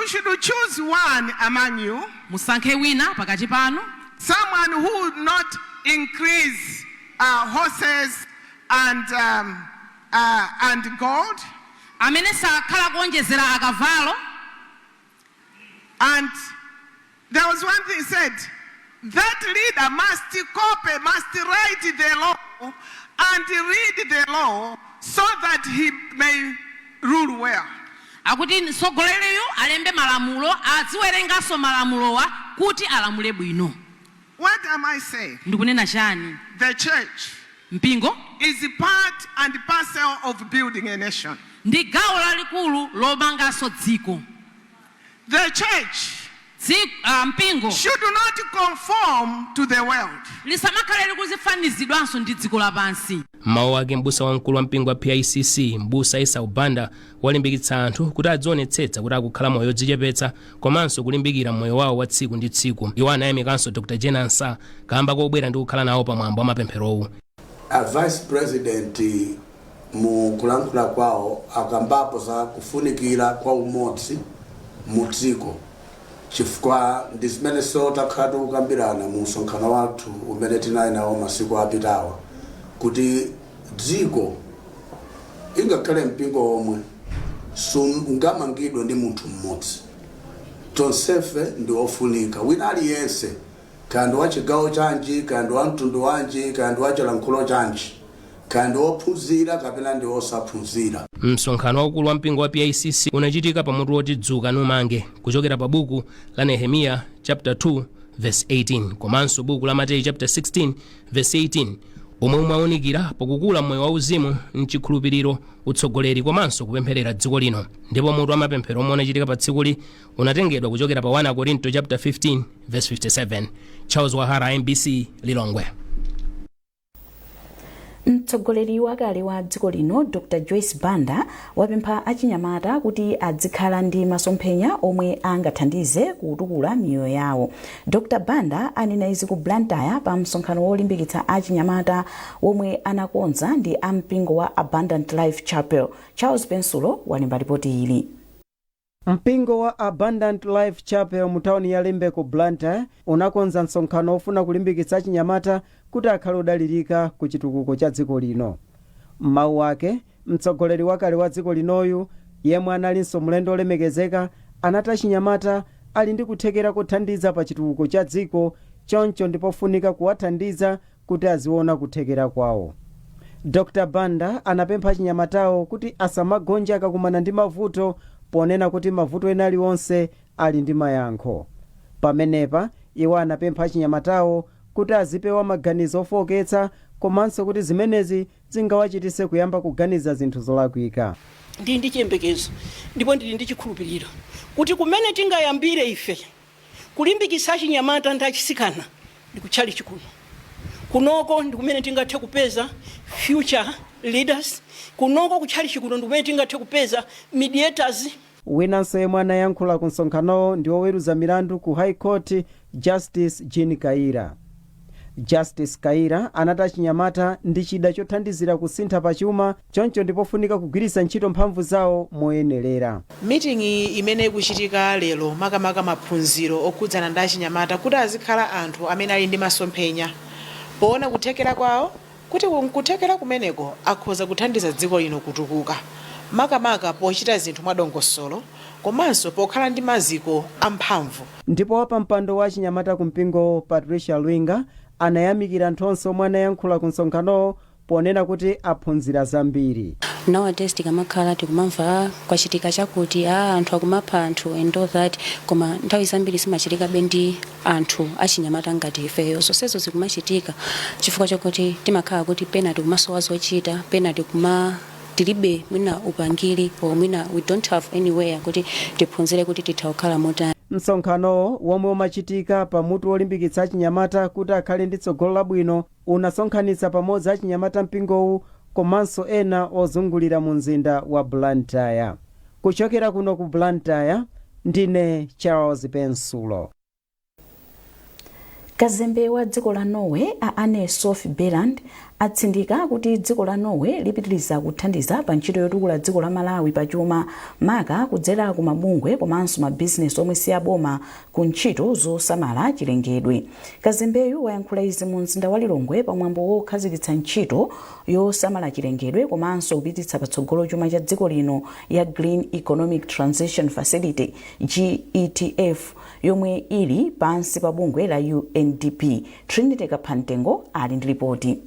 You should choose one among you, Musankhe wina pakati panu, someone who would not increase horses and gold, amene sakhala kuonjezera akavalo. And there was one thing said, that leader must copy, must write the law and read the law so that he may rule well. Akuti mtsogoleriyu alembe malamulo, aziwerenganso malamulowa kuti alamule bwino. What am I saying? Ndikunena chani? The church Mpingo is part and parcel of building a nation. Ndi gawo lalikulu lomanganso dziko. The church Mpingo should not conform to the world. Lisamakhale likuzifanizidwanso ndi dziko lapansi. Mawu ake, m'busa wamkulu wa mpingo wa PICC, M'busa Esau Banda, walimbikitsa anthu kuti adzionetsetsa kuti akukhala moyo odzichepetsa komanso kulimbikira moyo wawo wa tsiku ndi tsiku. Iwo anayamikanso Dr Jane Ansah kamba kobwera ndi kukhala nawo pamwambo wa mapempherowu. A Vice President mu kulankhula kwawo akambapo za kufunikira kwa umodzi mu dziko, chifukwa ndi zimene so takhala tikukambirana mu msonkhano wathu umene tinali nawo masiku apitawa, kuti dziko, ingakhale mpingo omwe, sungamangidwe ndi munthu mmodzi. Tonsefe ndi ofunika. Wina aliyense, kaya ndi wa chigawo chanji, kaya ndi wa mtundu wanji, kaya ndi wa chilankhulo chanji, kaya ndi wophunzira kapena ndi wosaphunzira. Msonkhano waukulu wa mpingo wa PICC unachitika pamutu woti "Dzuka Numange", kuchokera pa buku la Nehemiya chapter 2 verse 18 komanso buku la Mateyu chapter 16 verse 18, omwe umawunikira pakukula moyo wauzimu, mchikhulupiriro, utsogoleri komanso kupempherera dziko lino. Ndipo mutu wa mapemphero omwe unachitika pa tsikuli unatengedwa kuchokera pa 1 Korinto chapter 15 verse 57. Charles Wahara, MBC, Lilongwe. Mtsogoleri wakale wa dziko lino, Dr Joyce Banda, wapempha achinyamata kuti adzikhala ndi masomphenya omwe angathandize kutukula miyoyo yawo. Dr Banda anena izi ku Blantyre pa msonkhano wolimbikitsa achinyamata womwe anakonza ndi ampingo wa Abundant Life Chapel. Charles Pensulo walemba ripoti ili. Mpingo wa Abundant Life Chapel mu tawuni ya Limbe ku Blantyre unakonza msonkhano ofuna kulimbikitsa achinyamata kuti akhale odalirika ku chitukuko cha dziko lino. M'mawu ake, mtsogoleri wakale wa dziko linoyu, yemwe analinso mlendo olemekezeka, anati achinyamata ali ndi kuthekera kothandiza pa chitukuko cha dziko, choncho ndipofunika kuwathandiza kuti aziona kuthekera kwawo. Dr Banda anapempha achinyamatawo kuti asamagonje akakumana ndi mavuto, ponena kuti mavuto ena aliwonse ali ndi mayankho. Pamenepa iwo anapempha achinyamatawo kuti azipewa maganizo ofowoketsa komanso kuti zimenezi zingawachitise kuyamba kuganiza zinthu zolakwika. Ndili ndi chiyembekezo ndipo ndili ndi chikhulupiriro kuti kumene tingayambire ife kulimbikitsa achinyamata ndi achisikana ndi kutchalichi kuno. Kunoko ndi kumene tingathe kupeza future leaders. Kunoko kutchalichi kuno ndi kumene tingathe kupeza mediators. Winanso yemwe anayankhula ku msonkhanowo ndi woweruza milandu ku High Court, Justice Jean Kaira. Justice Kaira anati achinyamata ndi chida chothandizira kusintha pachuma, choncho ndipofunika kugwiritsa ntchito mphamvu zawo moyenerera. Meeting imene ikuchitika lero, makamaka maphunziro okhudzana ndi achinyamata kuti azikhala anthu amene ali ndi masomphenya poona kuthekera kwawo, kuti kuthekera kumeneko akhoza kuthandiza dziko lino kutukuka, makamaka pochita zinthu mwadongosolo komanso pokhala ndi maziko amphamvu. Ndipo wapampando wa achinyamata ku mpingo, Patricia Lwinga, anayamikira anthu onse omwe anayankhula ku msonkhanowo, ponena kuti aphunzira zambiri. Nowadays tikamakhala tikumamva, kwachitika chakuti, anthu akumapha anthu and all that, koma nthawi zambiri zimachitikabe ndi anthu achinyamata ngati ifeyo. Zonsezo zikumachitika chifukwa chakuti timakhala kuti pena tikumasowa zochita, pena tikuma tilibe mwina upangiri or mwina we don't have anywhere kuti tiphunzire kuti titha kukhala motani. Msonkhanowo, womwe umachitika pamutu wolimbikitsa achinyamata kuti akhale ndi tsogolo labwino, unasonkhanitsa pamodzi achinyamata mpingowu komanso ena ozungulira mu mzinda wa Blantyre. Kuchokera kuno ku Blantyre, ndine Charles Pensulo. Kazembe wa dziko la Norway, a Anne Sophie Beland, Atsindika kuti dziko la Norway lipitiriza kuthandiza pa ntchito yotukula dziko la Malawi pachuma, maka kudzera ku mabungwe komanso mabizinesi omwe si aboma ku ntchito zosamala chilengedwe. Kazembeyu wayankhula izi mu mzinda wa Lilongwe pamwambo wokhazikitsa ntchito yosamala chilengedwe komanso kupititsa patsogolo chuma cha dziko lino ya Green Economic Transition Facility, GETF, yomwe ili pansi pa bungwe la UNDP. Trinity Kaphantengo ali ndi ripoti.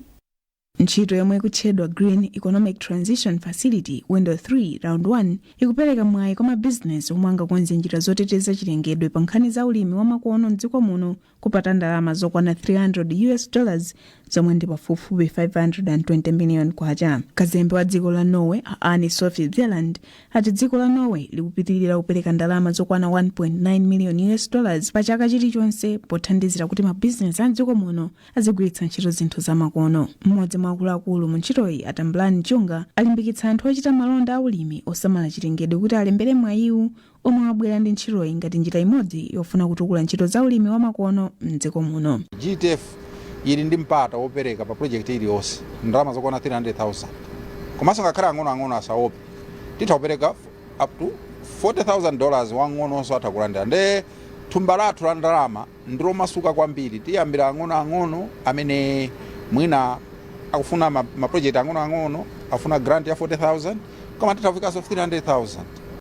Ntchito yomwe ikutchedwa Green Economic Transition Facility Window 3 Round 1 ikupereka mwayi kwa mabizinesi omwe angakonze njira zoteteza chilengedwe pa nkhani za ulimi wamakono mdziko muno kupata ndalama zokwana US$300, zomwe ndi pafupifupi 520 million kwacha. Kazembe wa dziko la Norway, a Anne Sophie Bjelland, ati dziko la Norway likupitirira kupereka ndalama zokwana 1.9 million US dollars pa chaka chilichonse pothandizira kuti mabizinesi a mdziko muno azigwiritsa ntchito zinthu zamakono. Mmodzi mwa akuluakulu mu ntchitoyi, Atambulani Chunga, alimbikitsa anthu ochita malonda aulimi osamala chilengedwe kuti alembere mwayiwu omwe wabwera ndi ntchitoyi ngati njira imodzi yofuna kutukula ntchito za ulimi wamakono mdziko muno. GTF ili ndi mpata wopereka pa project iliyonse ndalama zokwana 300,000, komanso ngakhale ang'onoang'ono asaope, titha kupereka up to $40,000, wang'ononso atha kulandira. Nde thumba lathu la ndalama ndilomasuka kwambiri. Tiyambira ang'onoang'ono amene mwina akufuna ma project ang'onoang'ono, afuna grant ya 40,000, koma titha kufikanso 300,000.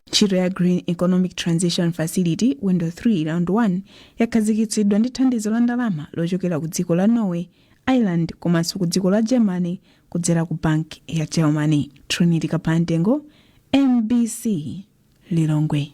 Ntchito ya Green Economic Transition Facility Window 3 Round 1 yakhazikitsidwa ndi thandizo la ndalama lochokera ku dziko la Norway, Ireland komanso ku dziko la Germany kudzera ku bank ya Germany. Trinity Kaphantengo, MBC, Lilongwe.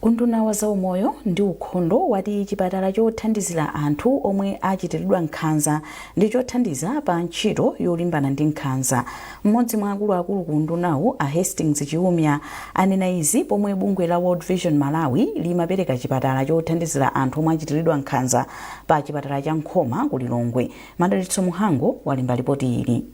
Unduna wa zaumoyo ndi ukhondo wati chipatala chothandizira anthu omwe achitiridwa nkhanza ndi chothandiza pa ntchito yolimbana ndi nkhanza. Mmodzi mwa akuluakulu ku undunawu, a Hastings Chiumia, anena izi pomwe bungwe la World Vision Malawi limapereka chipatala chothandizira anthu omwe achitiridwa nkhanza pa chipatala cha Nkhoma ku Lilongwe. Madalitso Muhango walemba ripoti ili.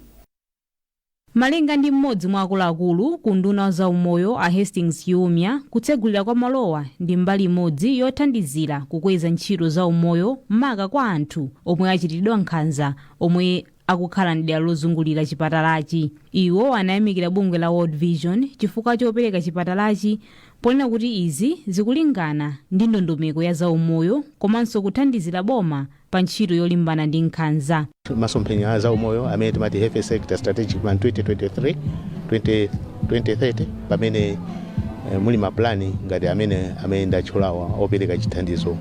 Malinga ndi mmodzi mwa akuluakulu ku unduna wa zaumoyo, a Hastings Chiumia, kutsegulira kwa malowa ndi mbali imodzi yothandizira kukweza ntchito za umoyo, maka kwa anthu omwe achitiridwa nkhanza omwe akukhala mdera lozungulira chipatalachi. Iwo anayamikira bungwe la World Vision chifukwa chopereka chipatalachi, ponena kuti izi zikulingana ndi ndondomeko ya zaumoyo komanso kuthandizira boma pa ntchito yolimbana ndi nkhanza. Masomphenya a zaumoyo amene timati Health Sector Strategic Plan 2023 2030, pamene muli maplani ngati amene ndatchulawa opereka chithandizo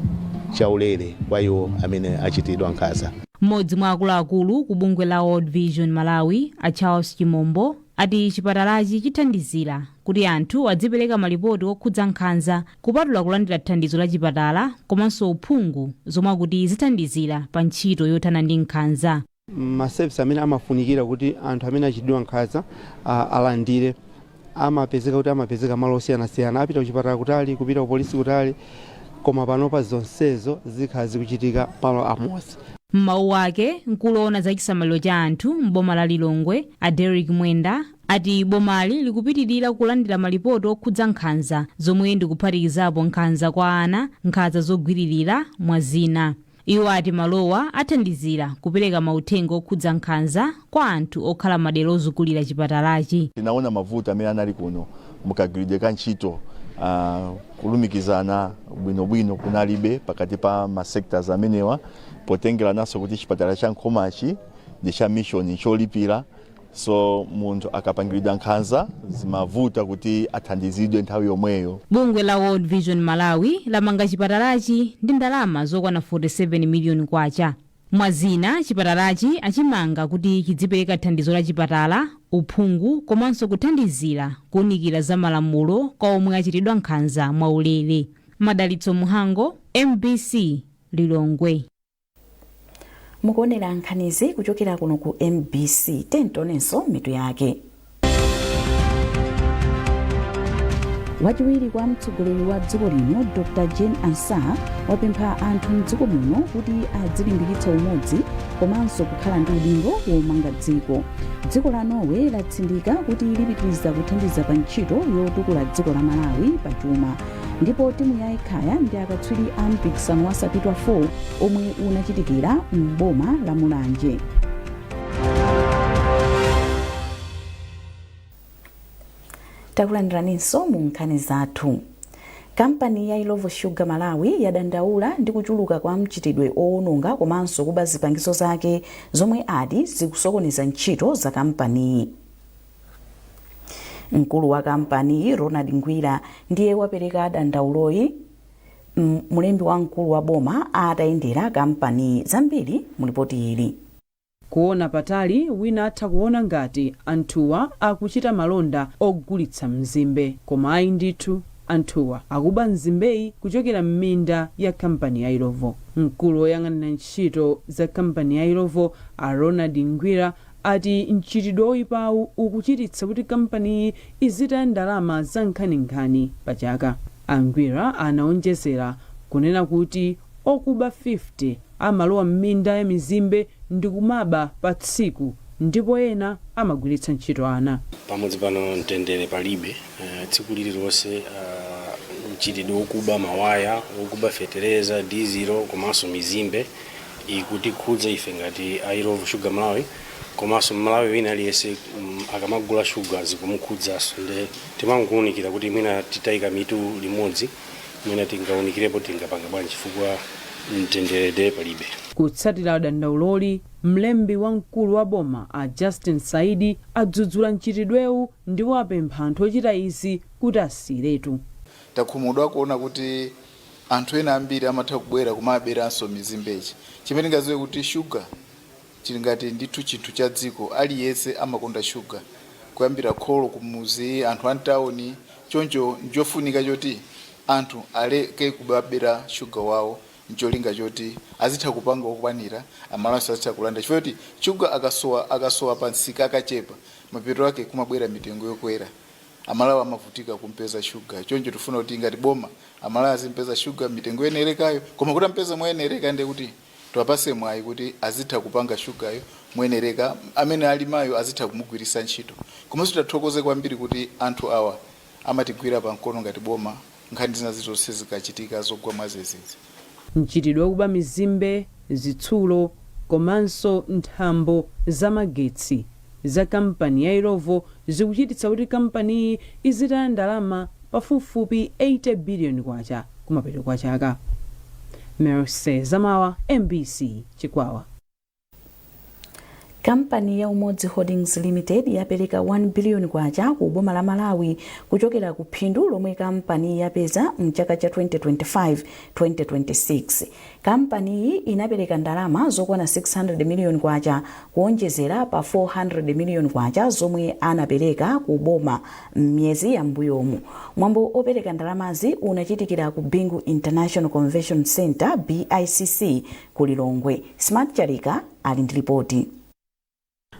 chaulere kwa iwo amene achitidwa nkhanza. Mmodzi mwa akuluakulu ku bungwe la World Vision Malawi, a Charles Chimombo, ati chipatalachi chithandizira kuti anthu adzipereka malipoti okhudza nkhanza, kupatula kulandira thandizo la chipatala komanso uphungu, zomwe akuti zithandizira pa ntchito yothana ndi nkhanza. Ma service amene amafunikira kuti anthu amene achitidwa nkhanza alandire amapezeka kuti amapezeka malo osiyanasiyana, apita kuchipatala kutali, kupita ku polisi kutali, koma panopa zonsezo zikhala zikuchitika malo amodzi. M'mawu ake, mkulu woona za chisamaliro cha anthu m'boma la Lilongwe, a Derek Mwenda, ati bomali likupitirira kulandira malipoti okhudza nkhanza, zomwe ndikuphatikizapo nkhanza kwa ana, nkhanza zogwiririra, mwa zina. Iwo ati malowa athandizira kupereka mauthenga okhudza nkhanza kwa anthu okhala madera ozungulira chipatalachi. Tinaona mavuto amene anali kuno mukagwiridwe ka ntchito, kulumikizana bwinobwino kunalibe pakati pa ma sectors amenewa, potengera naso kuti chipatala cha Nkhomachi ndi cha mission, cholipira, so munthu akapangiridwa nkhanza zimavuta kuti athandizidwe nthawi yomweyo. Bungwe la World Vision Malawi lamanga chipatalachi ndi ndalama zokwana 47 miliyoni kwacha. Mwazina, chipatalachi achimanga kuti chidzipereka thandizo la chipatala, uphungu komanso kuthandizira kuwunikira za malamulo kwa omwe achitidwa nkhanza mwaulere. Madalitso Muhango, MBC, Lilongwe. Mukuonera nkhanizi kuchokera kuno ku MBC. Tentonenso mitu yake. Wachiwiri kwa mtsogoleri wa dziko lino, Dr Jane Ansah, wapempha anthu mdziko muno kuti adzilimbikitsa umodzi komanso kukhala ndi udindo womanga dziko. Dziko la Norway latsindika kuti lipitiriza kuthandiza pa ntchito yotukula dziko la Malawi pa chuma. Ndipo timu ya Ekhaya ndi akatswiri a mpikisano wa Sapitwa 4 omwe unachitikira m'boma la Mulanje. Takulandiraninso mu nkhani zathu. Kampani ya Illovo Sugar Malawi yadandaula ndi kuchuluka kwa mchitidwe owononga komanso kuba zipangizo zake zomwe ati zikusokoneza ntchito za kampaniyi. Mkulu wa kampaniyi, Ronald Ngwira, ndiye wapereka dandauloyi mulembi wamkulu wa boma atayendera kampaniyi. Zambiri mulipoti ili. Kuona patali, wina atha kuona ngati anthuwa akuchita malonda ogulitsa mzimbe, koma ayi ndithu, anthuwa akuba mzimbeyi kuchokera m'minda ya kampani ya Illovo. Mkulu woyang'anira ntchito za kampani ya Illovo, a Ronald Ngwira, ati mchitidwe oyipawu ukuchititsa kuti kampaniyi izitaya ndalama za nkhaninkhani pachaka. Angwira anaonjezera kunena kuti okuba 50 amalowa m'minda ya mizimbe ndi kumaba pa tsiku, ndipo ena amagwiritsa ntchito ana. Pamodzi pano mtendere palibe. Tsiku lililonse mchitidwe wokuba mawaya, wokuba fetereza, dizilo komanso mizimbe ikutikhudza ife ngati Illovo Sugar Malawi, komanso Malawi wina aliyense akamagula shuga zikumukhudzanso. Nde timangokuwunikira kuti mwina titayika mitu limodzi, mwina tingawunikirepo tingapanga bwanji, chifukwa mtendere de palibe. Kutsatira dandauloli, mlembi wamkulu wa boma a Justin Saidi adzudzula mchitidwewu ndipo apempha anthu ochita izi kuti asiyiretu. Takhumudwa kuona kuti anthu ena ambiri amatha kubwera kumaberanso mizimbechi, chimene tingadziwe kuti shuga chili ngati ndithu chinthu cha dziko. Aliyense amakonda shuga, kuyambira kholo kumuzi, anthu a mtawuni. Choncho njofunika choti anthu aleke kubabera shuga wawo, ncholinga choti azitha kupanga okwanira, Amalawi azitha kulanda, chifukwa choti shuga akasowa, akasowa pa msika, akachepa, mapeto ake kumabwera mitengo yokwera, Amalawi amavutika kumpeza shuga. Choncho tifuna kuti ngati boma, Amalawi azimpeza shuga mitengo yoyenerekayo, koma kuti ampeze moyenereka ndiye kuti tiwapase mwayi kuti azitha kupanga shugayo moyenereka, amene alimayo azitha kumugwiritsa ntchito. Komanso tathokoze kwambiri kuti anthu awa amatigwira pamkono ngati boma nkhani zina zilizonse zikachitika zogwa mwazizizi. Mchitidwe wakuba mizimbe, zitsulo komanso nthambo zamagetsi za kampani ya Illovo zikuchititsa kuti kampaniyi izitaya ndalama pafupifupi 80 biliyoni kwacha kumapeto kwa chaka. Mercy Zamawa, MBC, Chikwawa. Kampani ya Umodzi Holdings Limited yapereka 1 biliyoni kwacha ku boma la Malawi kuchokera ku phindu lomwe kampani yapeza mchaka cha 2025-2026. Kampaniyi inapereka ndalama zokwana 600 miliyoni kwacha kuonjezera pa 400 miliyoni kwacha zomwe anapereka ku boma m'miyezi yambuyomu. Mwambo opereka ndalamazi unachitikira ku Bingu International Convention Center, BICC, ku Lilongwe. Smart Chalika ali ndi ripoti.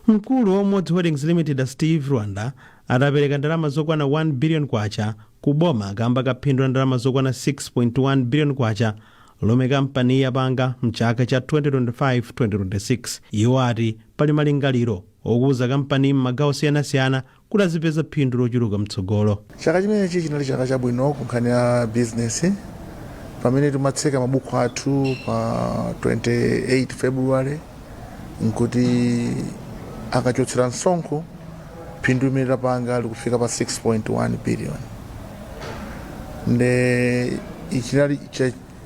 Mkulu wa Umodzi Holdings Limited, Steve Rwanda, adapereka ndalama zokwana 1 billion kwacha ku boma kamba ka phindu la ndalama zokwana 6.1 billion kwacha lomwe kampani yapanga mchaka cha 2025-2026. Iwo ati pali malingaliro okuza kampani m'magawo osiyanasiyana kuti azipeza phindu lochuluka mtsogolo. Chaka chimenechi chinali chaka chabwino ku nkhani ya bizinesi. Pamene timatseka mabuku athu pa 28 February, nkuti akachotsera msonkho, phindu limene tapanga likufika pa 6.1 billion. Nde chinali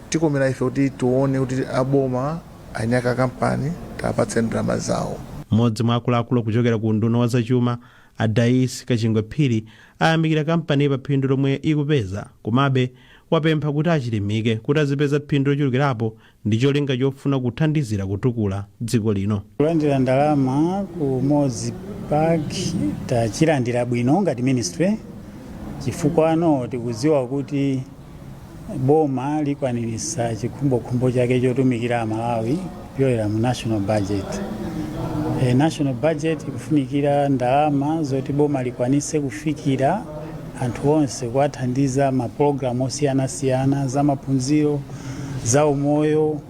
tikomera ife kuti tione kuti aboma anyaka kampani tapatse ndalama zawo. Mmodzi mwa akuluakulu kuchokera ku unduna wa zachuma, a Dais Kachingwe Phiri, ayamikira kampani pa phindu lomwe ikupeza, komabe wapempha kuti achilimike kuti azipeza phindu lochulukirapo ndi cholinga chofuna kuthandizira kutukula dziko lino. Kulandira ndalama ku Umodzi Park tachilandira bwino ngati ministry, chifukwa ano tikudziwa kuti boma likwanirisa chikhumbokhumbo chake chotumikira Amalawi kupyolera mu national budget. National budget ikufunikira ndalama zoti boma likwanise kufikira anthu onse, kuwathandiza mapulogalamu osiyanasiyana, za maphunziro, za umoyo,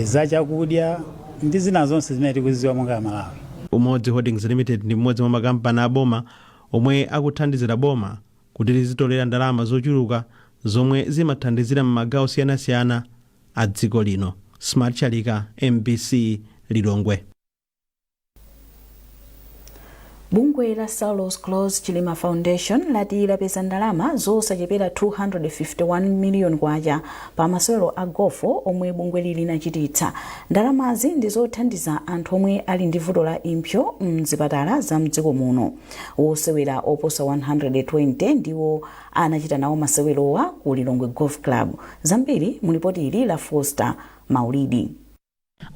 za chakudya ndi zina zonse zimene tikuzidziwa monga Amalawi. Umodzi Holdings Limited ndi mmodzi mwa makampani aboma omwe akuthandizira boma kuti lizitolera ndalama zochuluka zomwe zimathandizira m'magawo osiyanasiyana a dziko lino. Smart Chalika, MBC, Lilongwe. Bungwe la Saulos Klaus Chilima Foundation lati lapeza ndalama zosachepera 251 miliyoni kwacha pa masewero a gofo omwe bungweli linachititsa. Ndalamazi ndi zothandiza anthu omwe ali ndi vuto la impsyo mzipatala za mdziko muno. Wosewera oposa 120 ndiwo anachita nawo masewerowa ku Lilongwe Golf Club. Zambiri mulipoti ili la Foster Maulidi.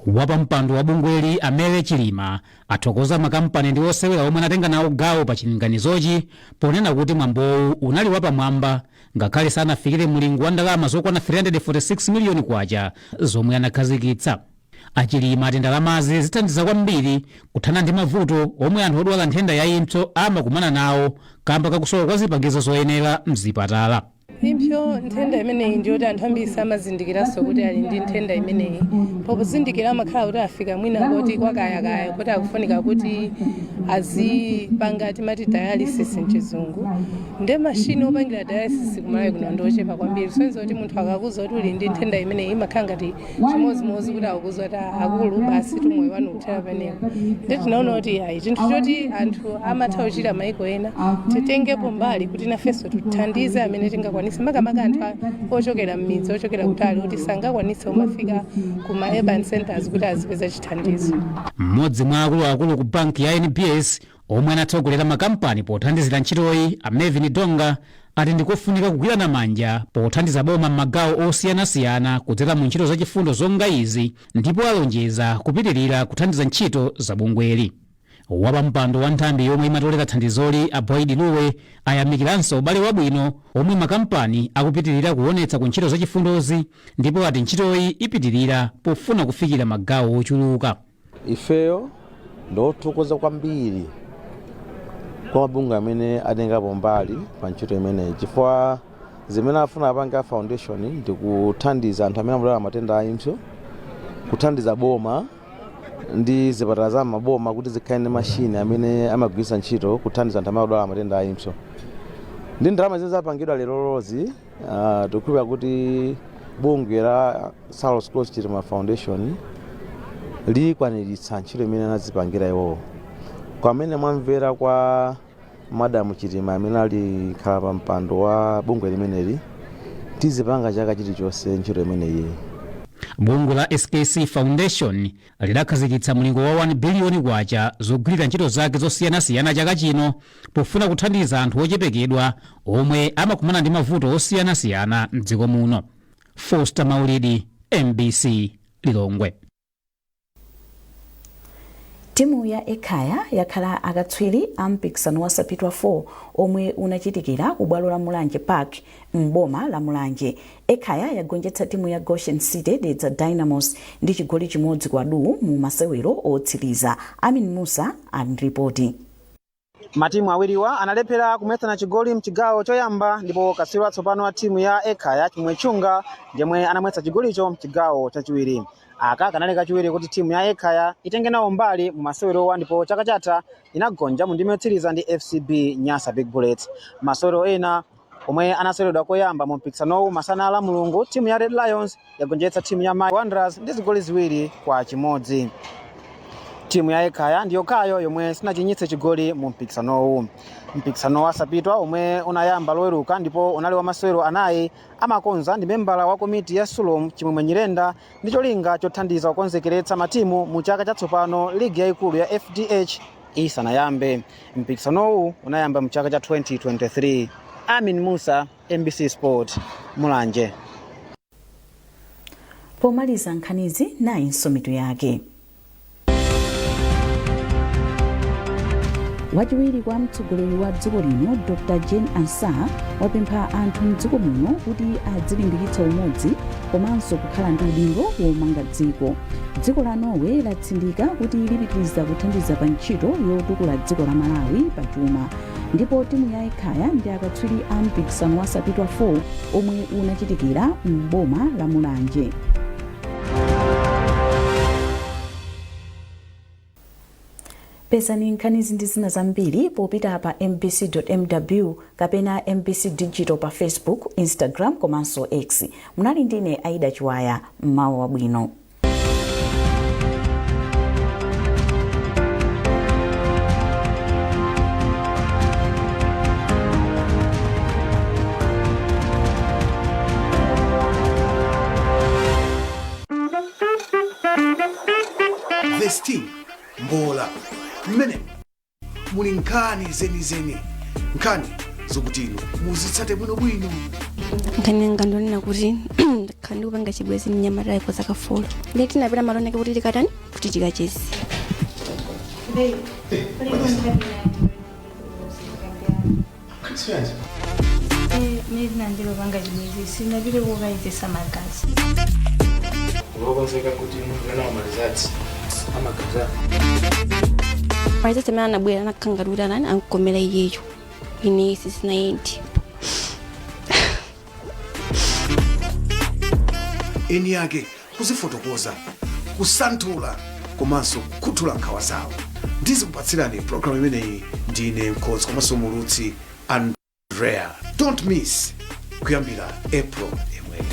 Wapampando wa bungweli, a Mary Chilima, athokoza makampani ndi osewera omwe anatenga nawo gawo pa chilinganizochi, ponena kuti mwambowu unali wapamwamba ngakhale sanafikire mlingo wa ndalama zokwana 346 miliyoni kwacha zomwe anakhazikitsa. Achilima ati ndalamazi zithandiza kwambiri kuthana ndi mavuto omwe anthu odwala nthenda ya impsyo amakumana nawo kamba kakusowa kwa zipangizo zoyenera mzipatala. Impsyo, nthenda imeneyi ndiyoti anthu ambiri samazindikiranso kuti ali ndi nthenda imeneyi. Popozindikira amakhala kuti afika mwina kuti kwakayakaya, kuti akufunika kuti azipanga timati dialysis mchizungu. Nde mashini opangira dialysis kuMalawi kuno ndiochepa kwambiri. Sonza kuti munthu akakuza kuti uli ndi nthenda imeneyi, imakhala ngati chimodzimodzi kuti akukuza kuti akulu, basi, tumoyo wanu kuthera panepo. Nde tinaona kuti ayi, chinthu choti anthu amatha kuchita maiko ena, titengepo mbali kuti nafenso tithandize amene tingakwanise, makamaka anthu ochokera m'midzi, ochokera kutali, kuti sangakwanise kumafika kuma urban centers kuti azipeza chithandizo. Mmodzi mwa akuluakulu ku banki ya NBS omwe anatsogolera makampani pothandizira ntchitoyi, a Melvin Donga, ati ndikofunika kugwirana manja pothandiza boma m'magawo osiyanasiyana kudzera mu ntchito zachifundo zonga izi, ndipo alonjeza kupitirira kuthandiza ntchito za bungweli. Wapampando wa nthambi yomwe imatolera thandizoli, a Boyd Luwe, ayamikiranso ubale wabwino omwe makampani akupitirira kuonetsa ku ntchito zachifundozi, ndipo ati ntchitoyi ipitirira pofuna kufikira magawo ochuluka. Ifeyo ndothokoza kwambiri kwa mabungwe amene atengapo mbali pa ntchito imeneyi, chifukwa zimene afuna apange a foundation ndi kuthandiza anthu amene amadwala matenda a impsyo, kuthandiza boma ndi zipatala za maboma kuti zikhale ndi mashini amene amagwiritsa ntchito kuthandiza anthu amene amadwala matenda a impsyo. Ndi ndalama zimene zapangidwa lerolozi, tikukhulupirira kuti bungwe la Saulos Klaus Chilima Foundation likwaniritsa ntchito imene anazipangira iwowo. Kwamene mwamvera kwa Madamu Chilima amene ali khala pa mpando wa bungwe limeneli, tizipanga chaka chilichonse ntchito imeneyi. Bungwe la SKC Foundation lidakhazikitsa mlingo wa 1 biliyoni kwacha zogwirira ntchito zake zosiyanasiyana chaka chino pofuna kuthandiza anthu ochepekedwa omwe amakumana ndi mavuto osiyanasiyana mdziko muno. Foster Maulidi, MBC, Lilongwe. Timu ya Ekhaya yakhala akatswiri a mpikisano wa Sapitwa 4 omwe unachitikira ku bwalo la Mulanje Park m'boma la Mulanje. Ekhaya yagonjetsa timu ya Goshen City Dedza Dynamos ndi chigoli 1-0 mu masewero otsiriza. Amin Musa ali. Matimu awiriwa analephera kumwetsana chigoli mchigawo choyamba, ndipo katswiri watsopano wa timu ya Ekhaya, Chimwe Chunga, ndiyemwe anamwetsa chigolicho mchigawo chachiwiri. Aka kanali kachiwiri kuti timu ya Ekhaya itenge nawo mbali mu masewerowa, ndipo chaka chatha inagonja mu ndime yotsiriza ndi FCB Nyasa Big Bullets. Masewero ena omwe anaseweredwa koyamba mu mpikisanowu masana la Mulungu, timu ya Red Lions yagonjetsa timu ya Mighty Wanderers ndi zigoli 2-1. Timu ya Ekhaya ndi yokhayo yomwe sinachinyitse chigoli mu mpikisanowu. Mpikisano wa Sapitwa omwe unayamba Loweruka ndipo unali wa masewero anayi, amakonza ndi membala wa komiti ya Sulom, Chimwemwe Nyirenda, ndi cholinga chothandiza kukonzekeretsa matimu mu chaka chatsopano ligi yayikulu ya FDH isanayambe. Mpikisanowu unayamba mu chaka cha 2023. Amin Musa, MBC Sport, Mulanje. Pomaliza nkhanizi, nayinso mitu yake. Wachiwiri kwa mtsogoleri wa dziko lino, Dr Jane Ansah, wapempha anthu mdziko muno kuti adzilimbikitsa umodzi komanso kukhala ndi udindo womanga dziko. Dziko la Norway latsindika kuti lipitiriza kuthandiza pa ntchito yotukula dziko la Malawi pa chuma. Ndipo timu ya Ekhaya ndi akatswiri a mpikisano wa Sapitwa 4 omwe unachitikira m'boma la Mulanje. Pezani nkhanizi ndi zina zambiri popita pa mbc.mw kapena MBC Digital pa Facebook, Instagram komanso X. Munali ndine Aida Chiwaya. Mmawa wabwino. St Mbola. Mmenemo muli nkhani zenizeni, nkhani zokuti inu muzitsate bwinobwino. Nkhani yanga ndionena kuti ndakhala ndikupanga chibwenzi mnyamatayo kwa zaka 4. Ndiye tinapita malo ake kuti tikatani, kuti tikacheze. Mimi ndilopanga chibwenzi sinapite kokayezesa magazi. Ulokonzeka kuti mwana malizati amagaza. Marizatsi amene anabwera anakhala ngati kuti anani ankomera iyeyo, ine sisinayendi. Eni yake kuzifotokoza, kusanthula komanso kukhuthula nkhawa zawo. Ndizikupatsirani programu imeneyi ndine mkhozi komanso mulutsi Andrea. Don't miss, kuyambira April imweyo.